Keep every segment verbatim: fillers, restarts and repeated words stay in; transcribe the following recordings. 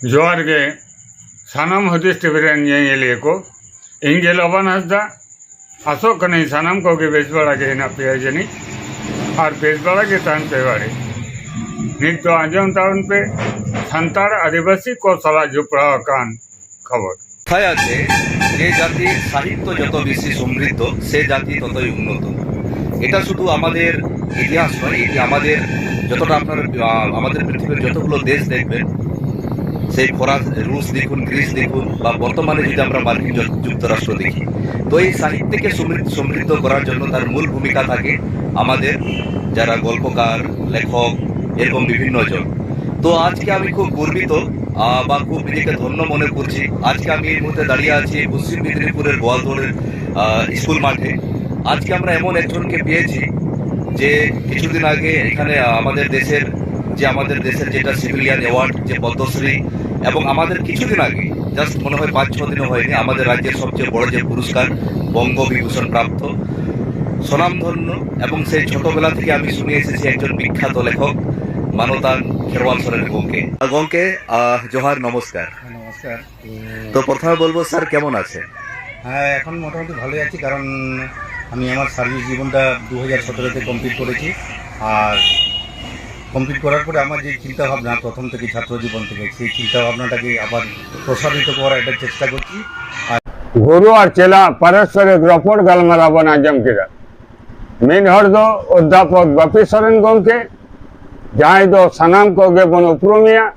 ᱡᱚᱦᱟᱨ ᱜᱮ ᱥᱟᱱᱟᱢ ᱦᱩᱫᱤᱥ ᱴᱤᱵᱷᱤ ᱨᱮᱱ ᱧᱮᱧᱮᱞᱤᱭᱟᱹ ᱠᱚ᱾ ᱤᱧ ᱜᱮ ᱞᱚᱵᱟᱱ ᱦᱟᱸᱥᱫᱟ᱾ ᱟᱥᱚᱜ ᱠᱟᱹᱱᱟᱹᱧ ᱥᱟᱱᱟᱢ ᱠᱚᱜᱮ ᱵᱮᱥ ᱵᱟᱲᱟ ᱜᱮ ᱦᱮᱱᱟᱜ ᱯᱮᱭᱟ ᱡᱟᱹᱱᱤᱡ, ᱟᱨ ᱵᱮᱥ ᱵᱟᱲᱟ ᱜᱮ ᱛᱟᱦᱮᱱ ᱯᱮ ᱵᱟᱲᱮ᱾ ᱱᱤᱛ ᱫᱚ ᱟᱸᱡᱚᱢ ᱛᱟᱵᱚᱱ ᱯᱮ ᱥᱟᱱᱛᱟᱲ ᱟᱹᱫᱤᱵᱟᱹᱥᱤ ᱠᱚ ᱥᱟᱞᱟᱜ ᱡᱚᱯᱲᱟᱣ ᱟᱠᱟᱱ ᱠᱷᱚᱵᱚᱨ᱾ ᱠᱟᱛᱷᱟ ᱟᱪᱷᱮ, ᱡᱮ ᱡᱟᱹᱛᱤ ᱥᱟᱦᱤᱛᱛᱚ ᱡᱚᱛᱚ ᱵᱮᱥᱤ ᱥᱚᱢᱨᱤᱫᱽᱫᱷᱚ, ᱥᱮ ᱡᱟᱹᱛᱤ ততই উন্নত। এটা শুধু আমাদের ইতিহাস নয়, এটি আমাদের যতটা আপনার, আহ, আমাদের পৃথিবীর যতগুলো দেশ দেখবেন, সেই ফরাস, রুশ দেখুন, গ্রিস দেখুন, বা বর্তমানে যদি আমরা মার্কিন যুক্তরাষ্ট্র দেখি, তো এই সাহিত্যকে সমৃদ্ধ করার জন্য তার মূল ভূমিকা থাকে আমাদের যারা গল্পকার, লেখক, এরকম বিভিন্ন জন। তো আজকে আমি খুব গর্বিত, আহ, বা খুব নিজেকে ধন্য মনে করছি। আজকে আমি এই মুহূর্তে দাঁড়িয়ে আছি পশ্চিম মেদিনীপুরের গোয়ালতোড়ের, আহ, স্কুল মাঠে। আজকে আমরা এমন একজনকে পেয়েছি যে কিছুদিন আগে এখানে, আহ, আমাদের দেশের যে আমাদের দেশের যেটা সিভিলিয়ান অ্যাওয়ার্ড, যে পদ্মশ্রী, এবং আমাদের কিছুদিন আগে, জাস্ট মনে হয় পাঁচ ছ দিনও হয়নি, আমাদের রাজ্যের সবচেয়ে বড় যে পুরস্কার বঙ্গবিভূষণ প্রাপ্ত, স্বনামধন্য, এবং সেই ছোটবেলা থেকে আমি শুনে এসেছি একজন বিখ্যাত লেখক মানতান খেরওয়াল সরেন গমকে। গমকে, আহ, জোহার, নমস্কার। নমস্কার। তো প্রথমে বলবো, স্যার, কেমন আছেন? হ্যাঁ, এখন মোটামুটি ভালোই আছি, কারণ আমি আমার সার্ভিস জীবনটা দু হাজার সতেরোতে কমপ্লিট করেছি। আর কমপ্লিট করার পরে আমার যে চিন্তা ভাবনা, প্রথম থেকে, ছাত্র জীবন থেকে, সেই চিন্তা ভাবনাটাকে আবার প্রসারিত করার একটা চেষ্টা করছি। আর গুরু ᱟᱨ ᱪᱮᱞᱟ ᱯᱟᱨᱚᱥᱯᱚᱨᱤᱠ ᱨᱚᱯᱚᱲ ᱜᱟᱞᱢᱟᱨᱟᱣ ᱵᱚᱱ ᱟᱸᱡᱚᱢ ᱠᱮᱫᱟ᱾ ᱢᱤᱫ ᱦᱚᱲ ᱫᱚ ᱚᱫᱽᱫᱷᱟᱯᱚᱠ ᱵᱟᱯᱤ ᱥᱚᱨᱮᱱ ᱜᱚᱢᱠᱮ, ᱡᱟᱦᱟᱸᱭ ᱫᱚ ᱥᱟᱱᱟᱢ ᱠᱚᱜᱮ ᱵᱚᱱ ᱩᱯᱨᱩᱢᱮᱭᱟ᱾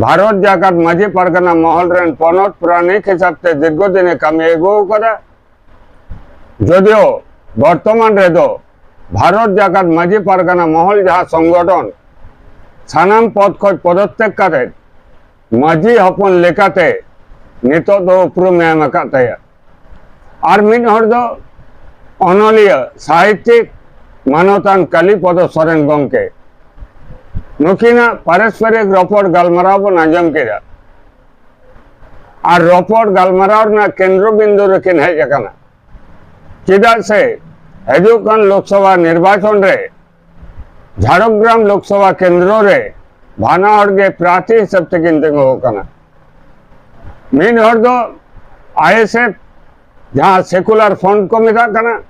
ᱵᱷᱟᱨᱚᱛ ᱡᱟᱠᱟᱛ ᱢᱟᱹᱡᱷᱤ ᱯᱟᱨᱜᱟᱱᱟ ᱢᱚᱦᱚᱞ ᱨᱮᱱ ᱯᱚᱱᱚᱛ ᱯᱟᱨᱟᱱᱤᱠ ᱦᱤᱥᱟᱹᱵ ᱛᱮ ᱫᱤᱨᱜᱷᱚ ᱫᱤᱱᱮ ᱠᱟᱹᱢᱤ ᱟᱹᱜᱩ ᱟᱠᱟᱫᱟ᱾ ᱡᱚᱫᱤᱭᱳ ᱵᱚᱨᱛᱚᱢᱟᱱ ᱨᱮᱫᱚ ᱵᱷᱟᱨᱚᱛ ᱡᱟᱠᱟᱛ ᱢᱟᱹᱡᱷᱤ ᱯᱟᱨᱜᱟᱱᱟ ᱢᱚᱦᱚᱞ ᱡᱟᱦᱟᱸ ᱥᱚᱝᱜᱚᱴᱷᱚᱱ ᱥᱟᱱᱟᱢ ᱯᱚᱫᱽ ᱠᱷᱚᱱ ᱯᱚᱫᱚᱛᱛᱮᱠ ᱠᱟᱛᱮ ᱢᱟᱹᱡᱷᱤ ᱦᱚᱯᱚᱱ ᱞᱮᱠᱟᱛᱮ ᱱᱤᱛᱚᱜ ᱫᱚ ᱩᱯᱨᱩᱢ ᱮ ᱮᱢ ᱟᱠᱟᱫ ᱛᱟᱭᱟ᱾ ᱟᱨ ᱢᱤᱫ ᱦᱚᱲ ᱫᱚ ᱚᱱᱚᱞᱤᱭᱟᱹ, ᱥᱟᱦᱤᱛᱭᱤᱠ, ᱢᱟᱱᱚᱛᱟᱱ ᱠᱟᱞᱤᱯᱚᱫᱚ ᱥᱚᱨᱮᱱ ᱜᱚᱢᱠᱮ᱾ ᱱᱩᱠᱤᱱᱟᱜ ᱯᱟᱨᱚᱥᱯᱚᱨᱤᱠ ᱨᱚᱯᱚᱲ ᱜᱟᱞᱢᱟᱨᱟᱣ ᱵᱚᱱ ᱟᱸᱡᱚᱢ ᱠᱮᱫᱟ᱾ ᱟᱨ ᱨᱚᱯᱚᱲ ᱜᱟᱞᱢᱟᱨᱟᱣ ᱨᱮᱱᱟᱜ ᱠᱮᱱᱫᱨᱚ ᱵᱤᱱᱫᱩ ᱨᱮᱠᱤᱱ ᱦᱮᱡ ᱟᱠᱟᱱᱟ᱾ ᱪᱮᱫᱟᱜ ᱥᱮ ᱦᱤᱡᱩᱜ ᱠᱟᱱ ᱞᱳᱠᱥᱚᱵᱷᱟ ᱱᱤᱨᱵᱟᱪᱚᱱ ᱨᱮ ᱡᱷᱟᱲᱜᱨᱟᱢ ᱞᱳᱠᱥᱚᱵᱷᱟ ᱠᱮᱱᱫᱨᱚ ᱨᱮ ᱵᱟᱱᱟ ᱦᱚᱲ ᱜᱮ ᱯᱨᱟᱨᱛᱷᱤ ᱦᱤᱥᱟᱹᱵ ᱛᱮᱠᱤᱱ ᱛᱤᱸᱜᱩ ᱟᱠᱟᱱᱟ᱾ ᱢᱤᱫ ᱦᱚᱲ ᱫᱚ ᱟᱭᱮᱥᱮᱯᱷ, ᱡᱟᱦᱟᱸ ᱥᱮᱠᱩᱞᱟᱨ ᱯᱷᱨᱚᱱᱴ ᱠᱚ ᱢᱮᱛᱟᱜ ᱠᱟᱱᱟ,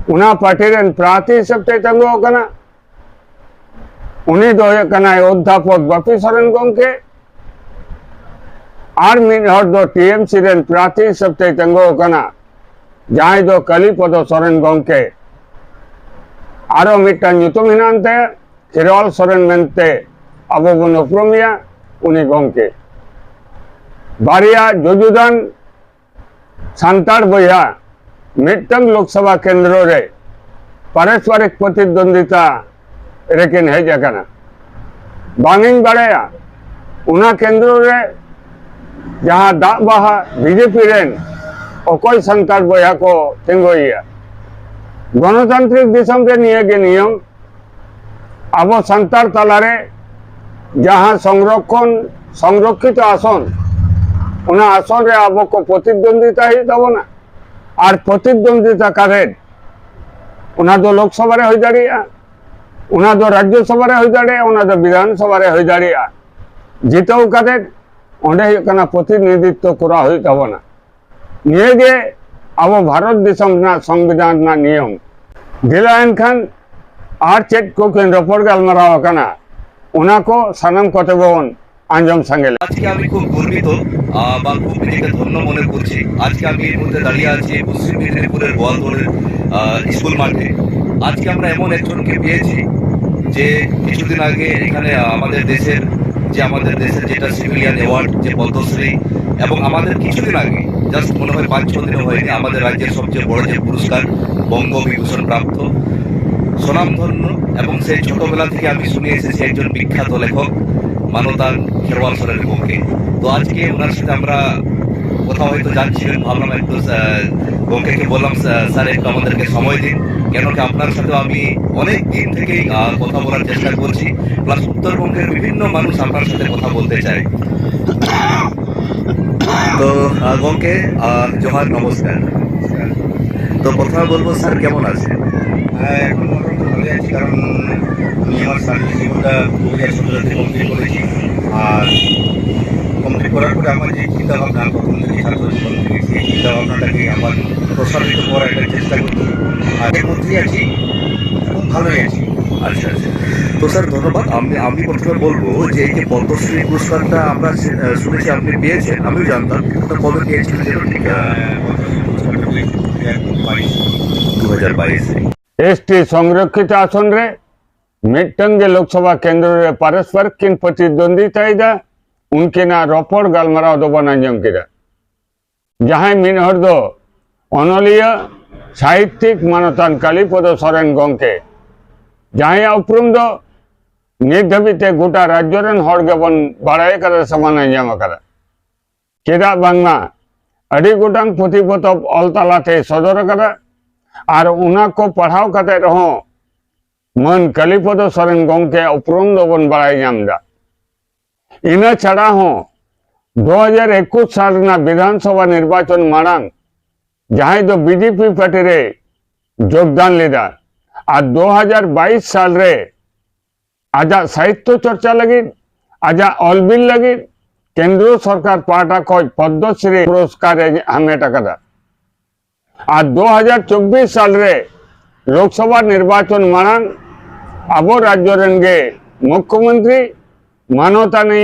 ᱚᱱᱟ ᱯᱟᱨᱴᱤ ᱨᱮᱱ ᱯᱨᱟᱨᱛᱷᱤ ᱦᱤᱥᱟᱹᱵ ᱛᱮᱭ ᱛᱤᱸᱜᱩ ᱟᱠᱟᱱᱟ᱾ ᱩᱱᱤ ᱫᱚ ᱦᱩᱭᱩᱜ ᱠᱟᱱᱟᱭ ᱚᱫᱽᱫᱷᱟᱯᱚᱠ ᱵᱟᱯᱤ ᱥᱚᱨᱮᱱ ᱜᱚᱢᱠᱮ᱾ ᱟᱨ ᱢᱤᱫ ᱦᱚᱲ ᱫᱚ ᱴᱤ ᱮᱢ ᱥᱤ ᱨᱮᱱ ᱯᱨᱟᱨᱛᱷᱤ ᱦᱤᱥᱟᱹᱵ ᱛᱮᱭ ᱛᱤᱸᱜᱩ ᱟᱠᱟᱱᱟ, ᱡᱟᱦᱟᱸᱭ ᱫᱚ ᱠᱟᱞᱤᱯᱚᱫᱚ ᱥᱚᱨᱮᱱ ᱜᱚᱢᱠᱮ᱾ ᱟᱨᱚ ᱢᱤᱫᱴᱟᱝ ᱧᱩᱛᱩᱢ ᱦᱮᱱᱟᱜ ᱛᱟᱭᱟ, ᱠᱷᱮᱨᱣᱟᱞ ᱥᱚᱨᱮᱱ ᱢᱮᱱᱛᱮ ᱟᱵᱚ ᱵᱚᱱ ᱩᱯᱨᱩᱢᱮᱭᱟ, ᱩᱱᱤ ᱜᱚᱢᱠᱮ᱾ ᱵᱟᱨᱭᱟ ᱡᱩᱡᱩᱫᱟᱱ ᱥᱟᱱᱛᱟᱲ ᱵᱚᱭᱦᱟ ᱢᱤᱫᱴᱟᱝ ᱞᱳᱠᱥᱚᱵᱷᱟ ᱠᱮᱱᱫᱨᱚ ᱨᱮ ᱯᱟᱨᱚᱥᱯᱚᱨᱤᱠ ᱯᱨᱚᱛᱤᱫᱣᱚᱱᱫᱤᱛᱟ ᱨᱮᱠᱤᱱ ᱦᱮᱡ ᱟᱠᱟᱱᱟ᱾ ᱵᱟᱝ ᱤᱧ ᱵᱟᱲᱟᱭᱟ ᱚᱱᱟ ᱠᱮᱱᱫᱨᱚ ᱨᱮ ᱡᱟᱦᱟᱸ ᱫᱟᱜ ᱵᱟᱦᱟ ᱵᱤ ᱡᱮ ᱯᱤ ᱨᱮᱱ ᱚᱠᱚᱭ ᱥᱟᱱᱛᱟᱲ ᱵᱚᱭᱦᱟ ᱠᱚ ᱛᱤᱸᱜᱩᱭᱮᱭᱟ᱾ ᱜᱚᱱᱚᱛᱟᱱᱛᱨᱤᱠ ᱫᱤᱥᱚᱢ ᱨᱮ ᱱᱤᱭᱟᱹ ᱜᱮ ᱱᱤᱭᱚᱢ, ᱟᱵᱚ ᱥᱟᱱᱛᱟᱲ ᱛᱟᱞᱟᱨᱮ ᱡᱟᱦᱟᱸ ᱥᱚᱝᱨᱚᱠᱠᱷᱚᱱ, ᱥᱚᱝᱨᱚᱠᱠᱷᱤᱛᱚ ᱟᱥᱚᱱ, ᱚᱱᱟ ᱟᱥᱚᱱ ᱨᱮ ᱟᱵᱚ ᱠᱚ ᱯᱨᱚᱛᱤᱫᱣᱚᱱᱫᱤᱛᱟ ᱦᱩᱭᱩᱜ ᱛᱟᱵᱚᱱᱟ᱾ ᱟᱨ ᱯᱨᱚᱛᱤᱫᱣᱚᱱᱫᱤᱛᱟ ᱠᱟᱛᱮ ᱚᱱᱟ ᱫᱚ ᱞᱳᱠᱥᱚᱵᱷᱟ ᱨᱮ ᱦᱩᱭ ᱫᱟᱲᱮᱭᱟᱜᱼᱟ, ᱚᱱᱟ ᱫᱚ ᱨᱟᱡᱽᱡᱚ ᱥᱚᱵᱷᱟ ᱨᱮ ᱦᱩᱭ ᱫᱟᱲᱮᱭᱟᱜᱼᱟ, ᱚᱱᱟ ᱫᱚ ᱵᱤᱫᱷᱟᱱ ᱥᱚᱵᱷᱟ ᱨᱮ ᱦᱩᱭ ᱫᱟᱲᱮᱭᱟᱜᱼᱟ᱾ ᱡᱤᱛᱟᱹᱣ ᱠᱟᱛᱮ ᱚᱸᱰᱮ ᱦᱩᱭᱩᱜ ᱠᱟᱱᱟ ᱯᱨᱚᱛᱤᱱᱤᱫᱷᱤᱛᱛᱚ ᱠᱚᱨᱟᱣ ᱦᱩᱭᱩᱜ ᱛᱟᱵᱚᱱᱟ᱾ ᱱᱤᱭᱟᱹᱜᱮ ᱟᱵᱚ ᱵᱷᱟᱨᱚᱛ ᱫᱤᱥᱚᱢ ᱨᱮᱱᱟᱜ ᱥᱚᱝᱵᱤᱫᱷᱟᱱ ᱨᱮᱱᱟᱜ ᱱᱤᱭᱚᱢ᱾ ᱫᱮᱞᱟ ᱮᱱᱠᱷᱟᱱ ᱟᱨ ᱪᱮᱫ ᱠᱚ ᱠᱤᱱ ᱨᱚᱯᱚᱲ ᱜᱟᱞᱢᱟᱨᱟᱣ ᱟᱠᱟᱱᱟ, ᱚᱱᱟ ᱠᱚ ᱥᱟᱱᱟᱢ ᱠᱚᱛᱮ ᱵᱚᱱ ᱟᱸᱡᱚᱢ ᱥᱟᱸᱜᱮ ᱞᱮ᱾ আজকে আমি খুব গর্বিত, আহ, বা খুব নিজেকে ধন্য মনে করছি। আজকে আমি এই মুহূর্তে দাঁড়িয়ে আছি পশ্চিম মেদিনীপুরের গোয়ালতোড়ের, আহ, স্কুল মাঠে। আজকে আমরা এমন একজনকে পেয়েছি যে কিছুদিন আগে এখানে, আহ, আমাদের দেশের, যে আমাদের দেশের যেটা সিভিলিয়ান অ্যাওয়ার্ড, যে পদ্মশ্রী, এবং আমাদের কিছুদিন আগে, জাস্ট মনে হয় পাঁচ ছ দিনও হয়নি, আমাদের রাজ্যের সবচেয়ে বড় যে পুরস্কার বঙ্গ বিভূষণ প্রাপ্ত, স্বনামধন্য, এবং সেই ছোটবেলা থেকে আমি শুনে এসেছি একজন বিখ্যাত লেখক মানতান খেরওয়াল সরেন গমকে। তো আজকে ওনার সাথে আমরা কথা হয়তো যাচ্ছিলেন, ভাবলাম একটু, আহ, গমকেকে বললাম, "স্যার, স্যার, একটু আমাদেরকে সময় দিন, কেন কি আপনার সাথেও আমি অনেক দিন থেকেই, আহ, কথা বলার চেষ্টা করছি, প্লাস উত্তরবঙ্গের বিভিন্ন মানুষ আপনার সাথে কথা বলতে চায়।" তো, আহ, গমকে, আহ, জোহার, নমস্কার। তো প্রথমে বলবো, স্যার, কেমন আছেন? হ্যাঁ, এখন মোটামুটি ভালো কারণ আমি আমার সার্ভিস জীবনটা দুই হাজার সতেরো থেকে কমপ্লিট করেছি। আর কমপ্লিট করার পরে আমার যে চিন্তা ভাবনা, প্রথম থেকে ছাত্র জীবন থেকে সেই চিন্তা ভাবনাটাকে আবার প্রসারিত করার একটা চেষ্টা করছি। আর এর মধ্যেই আছি, খুব ভালোই আছি। আচ্ছা, আচ্ছা। তো স্যার, ধন্যবাদ। আমি আমি প্রথমে বলবো যে এই যে পদ্মশ্রী পুরস্কারটা আমরা শু- আহ, শুনেছি আপনি পেয়েছেন, আমিও জানতাম, কিন্তু ওটা কবে পেয়েছিলেন যেন ঠিক, আহ, আহ, পদ্মশ্রী পুরস্কারটা পেয়েছি দু হাজার বাইশ। দু হাজার বাইশে। এসটি সংরক্ষিত আসন ᱨᱮ ᱢᱤᱫᱴᱟᱝ ᱜᱮ ᱞᱳᱠᱥᱚᱵᱷᱟ ᱠᱮᱱᱫᱨᱚ ᱨᱮ ᱯᱟᱨᱚᱥᱯᱚᱨᱤᱠ ᱠᱤᱱ ᱯᱨᱚᱛᱤᱫᱣᱚᱱᱫᱤᱛᱟᱭᱮᱫᱟ᱾ ᱩᱱᱠᱤᱱᱟᱜ ᱨᱚᱯᱚᱲ ᱜᱟᱞᱢᱟᱨᱟᱣ ᱫᱚᱵᱚᱱ ᱟᱸᱡᱚᱢ ᱠᱮᱫᱟ᱾ ᱡᱟᱦᱟᱸᱭ ᱢᱤᱫ ᱦᱚᱲ ᱫᱚ ᱚᱱᱚᱞᱤᱭᱟᱹ, ᱥᱟᱦᱤᱛᱭᱤᱠ ᱢᱟᱱᱚᱛᱟᱱ ᱠᱟᱞᱤᱯᱚᱫᱚ ᱥᱚᱨᱮᱱ ᱜᱚᱢᱠᱮ, ᱡᱟᱦᱟᱸᱭᱟᱜ ᱩᱯᱨᱩᱢ ᱫᱚ ᱱᱤᱛ ᱫᱷᱟᱹᱵᱤᱡ ᱛᱮ ᱜᱚᱴᱟ ᱨᱟᱡᱽᱡᱚ ᱨᱮᱱ ᱦᱚᱲ ᱜᱮᱵᱚᱱ ᱵᱟᱲᱟᱭ ᱟᱠᱟᱫᱟ ᱥᱮᱵᱚᱱ ᱟᱸᱡᱚᱢ ᱟᱠᱟᱫᱟ᱾ ᱪᱮᱫᱟᱜ ᱵᱟᱝᱢᱟ ᱟᱹᱰᱤ ᱜᱚᱴᱟᱝ ᱯᱩᱛᱷᱤ ᱯᱚᱛᱚᱵ ᱚᱞ ᱛᱟᱞᱟᱛᱮᱭ ᱥᱚᱫᱚᱨ ᱟᱠᱟᱫᱟ, ᱟᱨ ᱚᱱᱟ ᱠᱚ ᱯᱟᱲᱦᱟᱣ ᱠᱟᱛᱮ ᱨᱮᱦᱚᱸ ᱢᱟᱹᱱ ᱠᱟᱞᱤᱯᱚᱫᱚ ᱥᱚᱨᱮᱱ ᱜᱚᱢᱠᱮᱭᱟᱜ ᱩᱯᱨᱩᱢ ᱫᱚᱵᱚᱱ ᱵᱟᱲᱟᱭ ᱧᱟᱢ ᱮᱫᱟ᱾ ᱤᱱᱟᱹ ᱪᱷᱟᱲᱟ ᱦᱚᱸ ᱫᱩ ᱦᱟᱡᱟᱨ ᱮᱠᱩᱥ ᱥᱟᱞ ᱨᱮᱱᱟᱜ ᱵᱤᱫᱷᱟᱱ ᱥᱚᱵᱷᱟ ᱱᱤᱨᱵᱟᱪᱚᱱ ᱢᱟᱲᱟᱝ ᱡᱟᱦᱟᱸᱭ ᱫᱚ ᱵᱤᱡᱮᱯᱤ ᱯᱟᱨᱴᱤ ᱨᱮ ᱡᱳᱜᱽᱫᱟᱱ ᱞᱮᱫᱟ, ᱟᱨ ᱫᱩ ᱦᱟᱡᱟᱨ ᱵᱟᱭᱤᱥ ᱥᱟᱞ ᱨᱮ ᱟᱡᱟᱜ ᱥᱟᱦᱤᱛᱭᱚ ᱪᱚᱨᱪᱟ ᱞᱟᱹᱜᱤᱫ, ᱟᱡᱟᱜ ᱚᱞ ᱵᱤᱞ ᱞᱟᱹᱜᱤᱫ ᱠᱮᱱᱫᱨᱚ ᱥᱚᱨᱠᱟᱨ ᱯᱟᱦᱴᱟ ᱠᱷᱚᱱ ᱯᱚᱫᱽᱢᱚᱥᱨᱤ ᱯᱩᱨᱚᱥᱠᱟᱨ ᱮ ᱦᱟᱢᱮᱴ ᱟᱠᱟᱫᱟ᱾ ᱟᱨ ᱫᱩ ᱦᱟᱡᱟᱨ ᱪᱚᱵᱵᱤᱥ ᱥᱟᱞ ᱨᱮ ᱞᱳᱠᱥᱚᱵᱷᱟ ᱱᱤᱨᱵᱟᱪᱚᱱ ᱢᱟᱲᱟᱝ ᱟᱵᱚ ᱨᱟᱡᱽᱡᱚ ᱨᱮᱱ ᱜᱮ ᱢᱩᱠᱷᱭᱚᱢᱚᱱᱛᱨᱤ ᱢᱟᱱᱚᱛᱟᱱᱤ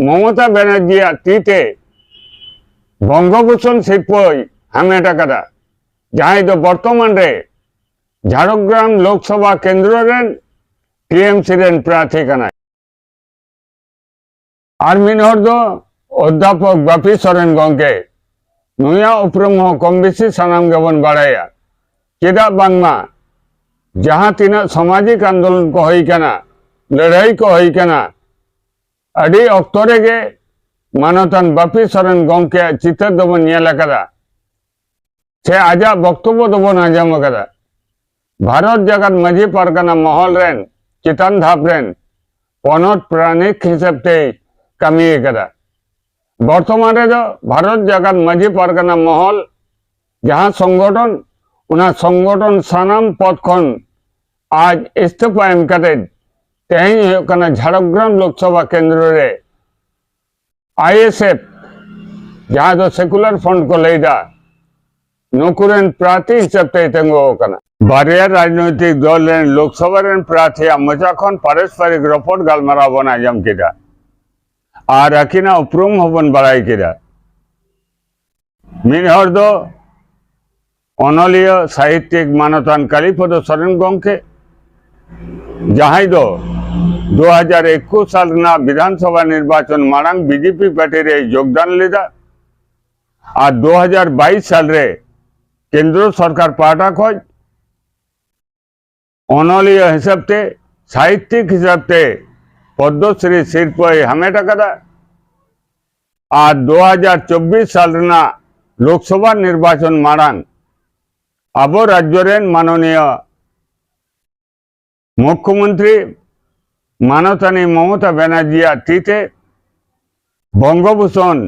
ᱢᱚᱢᱚᱛᱟ ᱵᱮᱱᱟᱨᱡᱤᱭᱟᱜ ᱛᱤ ᱛᱮ ᱵᱚᱝᱜᱚᱵᱷᱩᱥᱚᱱ ᱥᱤᱨᱯᱟᱹᱭ ᱦᱟᱢᱮᱴ ᱟᱠᱟᱫᱟ, ᱡᱟᱦᱟᱸᱭ ᱫᱚ ᱵᱚᱨᱛᱚᱢᱟᱱ ᱨᱮ ᱡᱷᱟᱲᱜᱨᱟᱢ ᱞᱳᱠᱥᱚᱵᱷᱟ ᱠᱮᱱᱫᱨᱚ ᱨᱮᱱ ᱴᱤᱮᱢᱥᱤ ᱨᱮᱱ ᱯᱨᱟᱨᱛᱷᱤ ᱠᱟᱱᱟᱭ᱾ ᱟᱨ ᱢᱤᱫ ᱦᱚᱲ ᱫᱚ ᱚᱫᱽᱫᱷᱟᱯᱚᱠ ᱵᱟᱯᱤ ᱥᱚᱨᱮᱱ ᱜᱚᱢᱠᱮ᱾ ᱱᱩᱭᱟᱜ ᱩᱯᱨᱩᱢ ᱦᱚᱸ ᱠᱚᱢ ᱵᱮᱥᱤ ᱥᱟᱱᱟᱢ ᱜᱮᱵᱚᱱ ᱵᱟᱲᱟᱭᱟ᱾ ᱪᱮᱫᱟᱜ ᱵᱟᱝᱢᱟ ᱡᱟᱦᱟᱸ ᱛᱤᱱᱟᱹᱜ ᱥᱟᱢᱟᱡᱤᱠ ᱟᱱᱫᱳᱞᱚᱱ ᱠᱚ ᱦᱩᱭ ᱠᱟᱱᱟ, ᱞᱟᱹᱲᱦᱟᱹᱭ ᱠᱚ ᱦᱩᱭ ᱠᱟᱱᱟ, ᱟᱹᱰᱤ ᱚᱠᱛᱚ ᱨᱮᱜᱮ ᱢᱟᱱᱚᱛᱟᱱ ᱵᱟᱯᱤ ᱥᱚᱨᱮᱱ ᱜᱚᱢᱠᱮᱭᱟᱜ ᱪᱤᱛᱟᱹᱨ ᱫᱚᱵᱚᱱ ᱧᱮᱞ ᱟᱠᱟᱫᱟ᱾ ᱥᱮ ᱟᱡᱟᱜ ᱵᱚᱠᱛᱚᱵᱚ ᱫᱚᱵᱚᱱ ᱟᱸᱡᱚᱢ ᱟᱠᱟᱫᱟ᱾ ᱵᱷᱟᱨᱚᱛ ᱡᱟᱠᱟᱛ ᱢᱟᱹᱡᱷᱤ ᱯᱟᱨᱜᱟᱱᱟ ᱢᱚᱦᱚᱞ ᱨᱮᱱ ᱪᱮᱛᱟᱱ ᱫᱷᱟᱯ ᱨᱮᱱ ᱯᱚᱱᱚᱛ ᱯᱟᱨᱟᱱᱤᱠ ᱦᱤᱥᱟᱹᱵ ᱛᱮᱭ ᱠᱟᱹᱢᱤ ᱟᱠᱟᱫᱟ᱾ ᱵᱚᱨᱛᱚᱢᱟᱱ ᱨᱮᱫᱚ ᱵᱷᱟᱨᱚᱛ ᱡᱟᱠᱟᱛ ᱢᱟᱹᱡᱷᱤ ᱯᱟᱨᱜᱟᱱᱟ ᱢᱚᱦᱚᱞ ᱡᱟᱦᱟᱸ ᱥᱚᱝᱜᱚᱴᱷᱚᱱ, ᱚᱱᱟ ᱥᱚᱝᱜᱚᱴᱷᱚᱱ ᱥᱟᱱᱟᱢ ᱯᱚᱫ ᱠᱷᱚᱱ ᱟᱡ ᱤᱥᱛᱤᱯᱷᱟ ᱮᱢ ᱠᱟᱛᱮ ᱛᱮᱦᱮᱧ ᱦᱩᱭᱩᱜ ᱠᱟᱱᱟ ᱡᱷᱟᱲᱜᱨᱟᱢ ᱞᱳᱠᱥᱚᱵᱷᱟ ᱠᱮᱱᱫᱨᱚ ᱨᱮ ᱟᱭ ᱮᱥ ᱮᱯᱷ, ᱡᱟᱦᱟᱸ ᱫᱚ ᱥᱮᱠᱩᱞᱟᱨ ᱯᱷᱨᱚᱱᱴ ᱠᱚ ᱞᱟᱹᱭᱫᱟ, ᱱᱩᱠᱩ ᱨᱮᱱ ᱯᱨᱟᱨᱛᱷᱤ ᱦᱤᱥᱟᱹᱵ ᱛᱮᱭ ᱛᱤᱸᱜᱩ ᱟᱠᱟᱱᱟ᱾ ᱵᱟᱨᱭᱟ ᱨᱟᱡᱽᱱᱳᱭᱛᱤᱠ ᱫᱚᱞ ᱨᱮᱱ ᱞᱳᱠᱥᱚᱵᱷᱟ ᱨᱮᱱ ᱯᱨᱟᱨᱛᱷᱤᱭᱟᱜ ᱢᱚᱪᱟ ᱠᱷᱚᱱ ᱯᱟᱨᱚᱥᱯᱚᱨᱤᱠ ᱨᱚᱯᱚᱲ ᱜᱟᱞᱢᱟᱨᱟᱣ ᱵᱚᱱ ᱟᱸᱡᱚᱢ ᱠᱮᱫᱟ ᱟᱨ ᱟᱹᱠᱤᱱᱟᱜ ᱩᱯᱨᱩᱢ ᱦᱚᱸᱵᱚᱱ ᱵᱟᱲᱟᱭ ᱠᱮᱫᱟ᱾ ᱢᱤᱫ ᱦᱚᱲ ᱫᱚ ᱚᱱᱚᱞᱤᱭᱟᱹ, ᱥᱟᱦᱤᱛᱭᱤᱠ, ᱢᱟᱱᱚᱛᱟᱱ ᱠᱟᱞᱤᱯᱚᱫᱚ ᱥᱚᱨᱮᱱ ᱜᱚᱢᱠᱮ, ᱡᱟᱦᱟᱸᱭ ᱫᱚ ᱫᱩ ᱦᱟᱡᱟᱨ ᱮᱠᱩᱥ ᱥᱟᱞ ᱨᱮᱱᱟᱜ ᱵᱤᱫᱷᱟᱱ ᱥᱚᱵᱷᱟ ᱱᱤᱨᱵᱟᱪᱚᱱ ᱢᱟᱲᱟᱝ ᱵᱤ ᱡᱮ ᱯᱤ ᱯᱟᱨᱴᱤ ᱨᱮᱭ ᱡᱳᱜᱽᱫᱟᱱ ᱞᱮᱫᱟ ᱟᱨ ᱫᱩ ᱦᱟᱡᱟᱨ ᱵᱟᱭᱤᱥ ᱥᱟᱞ ᱨᱮ ᱠᱮᱱᱫᱨᱚ ᱥᱚᱨᱠᱟᱨ ᱯᱟᱦᱴᱟ ᱠᱷᱚᱱ ᱚᱱᱚᱞᱤᱭᱟᱹ ᱦᱤᱥᱟᱹᱵ ᱛᱮ, ᱥᱟᱦᱤᱛᱭᱤᱠ ᱦᱤᱥᱟᱹᱵ ᱛᱮ ᱯᱚᱫᱽᱢᱚᱥᱨᱤ ᱥᱤᱨᱯᱟᱹᱭ ᱦᱟᱢᱮᱴ ᱟᱠᱟᱫᱟ᱾ ᱟᱨ ᱫᱩ ᱦᱟᱡᱟᱨ ᱪᱚᱵᱵᱤᱥ ᱥᱟᱞ ᱨᱮᱱᱟᱜ ᱞᱳᱠᱥᱚᱵᱷᱟ ᱱᱤᱨᱵᱟᱪᱚᱱ ᱢᱟᱲᱟᱝ ᱟᱵᱚ ᱨᱟᱡᱽᱡᱚ ᱨᱮᱱ ᱢᱟᱱᱚᱱᱤᱭᱚ ᱢᱩᱠᱷᱭᱚᱢᱚᱱᱛᱨᱤ ᱢᱟᱱᱚᱛᱟᱱᱤ ᱢᱚᱢᱚᱛᱟ ᱵᱟᱱᱟᱨᱡᱤᱭᱟᱜ ᱛᱤ ᱛᱮ ᱵᱚᱝᱜᱚᱵᱷᱩᱥᱚᱱ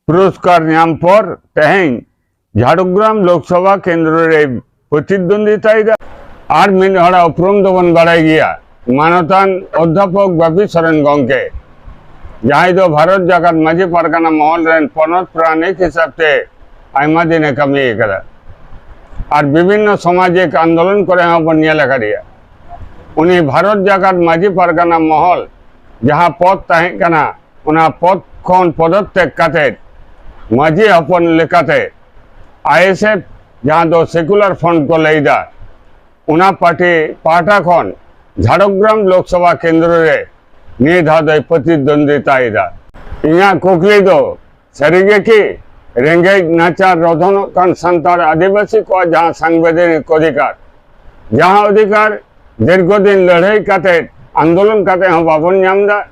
ᱯᱩᱨᱚᱥᱠᱟᱨ ᱧᱟᱢ ᱯᱚᱨ ᱛᱮᱦᱮᱧ ᱡᱷᱟᱲᱜᱨᱟᱢ ᱞᱳᱠᱥᱚᱵᱷᱟ ᱠᱮᱱᱫᱨᱚ ᱨᱮᱭ ᱯᱨᱚᱛᱤᱫᱽᱣᱚᱱᱫᱤᱛᱟᱭᱮᱫᱟ᱾ ᱟᱨ ᱢᱤᱫ ᱦᱚᱲᱟᱜ ᱩᱯᱨᱩᱢ ᱫᱚᱵᱚᱱ ᱵᱟᱲᱟᱭ ᱜᱮᱭᱟ, ᱢᱟᱱᱚᱛᱟᱱ ᱚᱫᱽᱫᱷᱟᱯᱚᱠ ᱵᱟᱯᱤ ᱥᱚᱨᱮᱱ ᱜᱚᱢᱠᱮ, ᱡᱟᱦᱟᱸᱭ ᱫᱚ ᱵᱷᱟᱨᱚᱛ ᱡᱟᱠᱟᱛ ᱢᱟᱹᱡᱷᱤ ᱯᱟᱨᱜᱟᱱᱟ ᱢᱚᱦᱚᱞ ᱨᱮᱱ ᱯᱚᱱᱚᱛ ᱯᱟᱨᱟᱱᱤᱠ ᱦᱤᱥᱟᱹᱵ ᱛᱮ ᱟᱭᱢᱟ ᱫᱤᱱᱮ ᱠᱟᱹᱢᱤ ᱟᱠᱟᱫᱟ ᱟᱨ ᱵᱤᱵᱷᱤᱱᱱᱚ ᱥᱟᱢᱟᱡᱤᱠ ᱟᱱᱫᱳᱞᱚᱱ ᱠᱚᱨᱮ ᱦᱚᱸ ᱵᱚᱱ ᱧᱮᱞ ᱟᱠᱟᱫᱮᱭᱟ᱾ ᱩᱱᱤ ᱵᱷᱟᱨᱚᱛ ᱡᱟᱠᱟᱛ ᱢᱟᱹᱡᱷᱤ ᱯᱟᱨᱜᱟᱱᱟ ᱢᱚᱦᱚᱞ ᱡᱟᱦᱟᱸ ᱯᱚᱫᱽ ᱛᱟᱦᱮᱸ ᱠᱟᱱᱟ, ᱚᱱᱟ ᱯᱚᱫᱽ ᱠᱷᱚᱱ ᱯᱚᱫᱚᱛᱛᱮᱜ ᱠᱟᱛᱮ ᱢᱟᱹᱡᱷᱤ ᱦᱚᱯᱚᱱ ᱞᱮᱠᱟᱛᱮ ᱟᱭ ᱮᱥ ᱮᱯᱷ, ᱡᱟᱦᱟᱸ ᱫᱚ ᱥᱮᱠᱩᱞᱟᱨ ᱯᱷᱨᱚᱱᱴ ᱠᱚ ᱞᱟᱹᱭᱫᱟ, ᱚᱱᱟ ᱯᱟᱨᱴᱤ ᱯᱟᱦᱴᱟ ᱠᱷᱚᱱ ᱡᱷᱟᱲᱜᱨᱟᱢ ᱞᱳᱠᱥᱚᱵᱷᱟ ᱠᱮᱱᱫᱨᱚ ᱨᱮ ᱱᱤᱭᱟᱹ ᱫᱷᱟᱣ ᱫᱚᱭ ᱯᱨᱚᱛᱤᱫᱽᱣᱚᱱᱫᱤᱛᱟᱭᱮᱫᱟ᱾ ᱤᱧᱟᱹᱜ ᱠᱩᱠᱞᱤ ᱫᱚ, ᱥᱟᱹᱨᱤᱜᱮ ᱠᱤ ᱨᱮᱸᱜᱮᱡ ᱱᱟᱪᱟᱨ ᱨᱚᱫᱷᱚᱱᱚᱜ ᱠᱟᱱ ᱥᱟᱱᱛᱟᱲ ᱟᱹᱫᱤᱵᱟᱹᱥᱤ ᱠᱚᱣᱟᱜ ᱡᱟᱦᱟᱸ ᱥᱟᱝᱵᱤᱫᱷᱟᱱᱤᱠ ᱚᱫᱷᱤᱠᱟᱨ, ᱡᱟᱦᱟᱸ ᱚᱫᱷᱤᱠᱟᱨ ᱫᱤᱨᱜᱷᱚ ᱫᱤᱱ ᱞᱟᱹᱲᱦᱟᱹᱭ ᱠᱟᱛᱮ, ᱟᱱᱫᱳᱞᱚᱱ ᱠᱟᱛᱮ ᱦᱚᱸ ᱵᱟᱵᱚᱱ ᱧᱟᱢ ᱮᱫᱟ,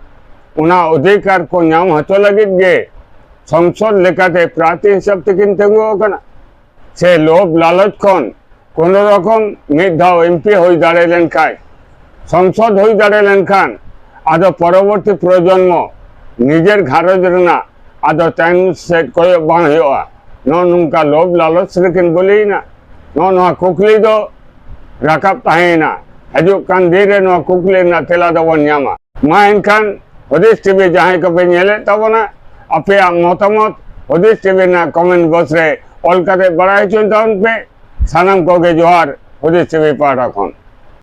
ᱚᱱᱟ ᱚᱫᱷᱤᱠᱟᱨ ᱠᱚ ᱧᱟᱢ ᱦᱚᱪᱚ ᱞᱟᱹᱜᱤᱫ ᱜᱮ ᱥᱚᱝᱥᱚᱫ ᱞᱮᱠᱟᱛᱮ ᱯᱨᱟᱨᱛᱷᱤ ᱦᱤᱥᱟᱹᱵ ᱛᱮᱠᱤᱱ ᱛᱤᱸᱜᱩ ᱟᱠᱟᱱᱟ? ᱥᱮ ᱞᱳᱵᱷ ᱞᱟᱞᱚᱪ ᱠᱷᱚᱱ ᱠᱳᱱᱳ ᱨᱚᱠᱚᱢ ᱢᱤᱫ ᱫᱷᱟᱣ ᱮᱢ ᱯᱤ ᱦᱩᱭ ᱫᱟᱲᱮ ᱞᱮᱱᱠᱷᱟᱱ, ᱥᱚᱝᱥᱚᱫ ᱦᱩᱭ ᱫᱟᱲᱮ ᱞᱮᱱᱠᱷᱟᱱ, ᱟᱫᱚ ᱯᱚᱨᱚᱵᱚᱨᱛᱤ ᱯᱨᱚᱡᱚᱱᱢᱚ ᱱᱤᱡᱮᱨ ᱜᱷᱟᱨᱚᱸᱡᱽ ᱨᱮᱱᱟᱜ ᱟᱫᱚ ᱛᱟᱭᱚᱢ ᱥᱮᱫ ᱠᱚᱭᱚᱜ ᱵᱟᱝ ᱦᱩᱭᱩᱜᱼᱟ᱾ ᱱᱚᱜᱼᱚ ᱱᱚᱝᱠᱟ ᱞᱳᱵᱷ ᱞᱟᱞᱚᱪ ᱨᱮᱠᱤᱱ ᱵᱚᱞᱤᱭᱮᱱᱟ᱾ ᱱᱚᱜᱼᱚ ᱱᱚᱣᱟ ᱠᱩᱠᱞᱤ ᱫᱚ ᱨᱟᱠᱟᱵ ᱛᱟᱦᱮᱸᱭᱮᱱᱟ᱾ ᱦᱤᱡᱩᱜ ᱠᱟᱱ ᱫᱤᱱ ᱨᱮ ᱱᱚᱣᱟ ᱠᱩᱠᱞᱤ ᱨᱮᱱᱟᱜ ᱛᱮᱞᱟ ᱫᱚᱵᱚᱱ ᱧᱟᱢᱟ᱾ ᱢᱟ ᱮᱱᱠᱷᱟᱱ ᱦᱩᱫᱤᱥ ᱴᱤᱵᱷᱤ ᱡᱟᱦᱟᱸᱭ ᱠᱚᱯᱮ ᱧᱮᱞᱮᱫ ᱛᱟᱵᱚᱱᱟ, ᱟᱯᱮᱭᱟᱜ ᱢᱚᱛᱟᱢᱚᱛ ᱦᱩᱫᱤᱥ ᱴᱤᱵᱷᱤ ᱨᱮᱱᱟᱜ ᱠᱚᱢᱮᱱᱴ ᱵᱚᱠᱥ ᱨᱮ ᱚᱞ ᱠᱟᱛᱮ ᱵᱟᱲᱟᱭ ᱦᱚᱪᱚᱧ ᱛᱟᱵᱚᱱ ᱯᱮ᱾ ᱥᱟᱱᱟᱢ ᱠᱚᱜᱮ ᱡᱚᱦᱟᱨ ᱦᱩᱫᱤᱥ ᱴᱤᱵᱷᱤ ᱯᱟᱦᱴᱟ ᱠᱷᱚᱱ᱾